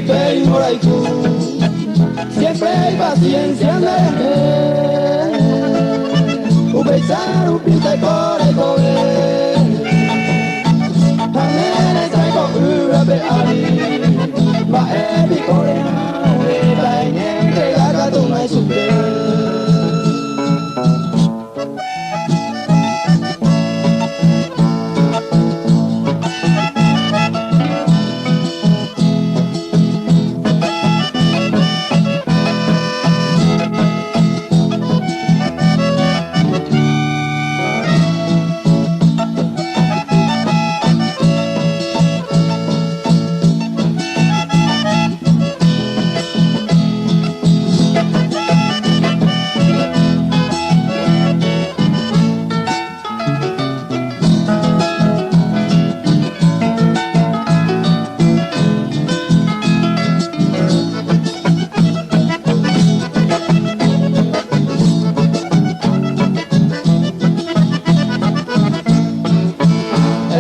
pe imborayhu, siempre ipaciencia nderehe. Upéicha rupínte ko rekove, ha ne resãi ko yvy ape ári. Mba'e piko reha'arõvéta eñentrega katúna ichupe.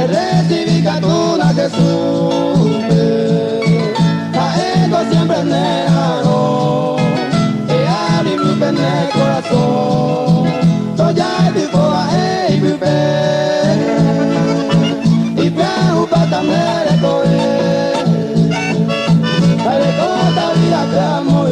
Errecibi katúna Jesúspe, ha'éko siempre nera'arõ. Eabrimi pene korasõ, tojaipypo ha'e ipype. Ipyahupáta nde rekove, ha erekóta vida pe amor.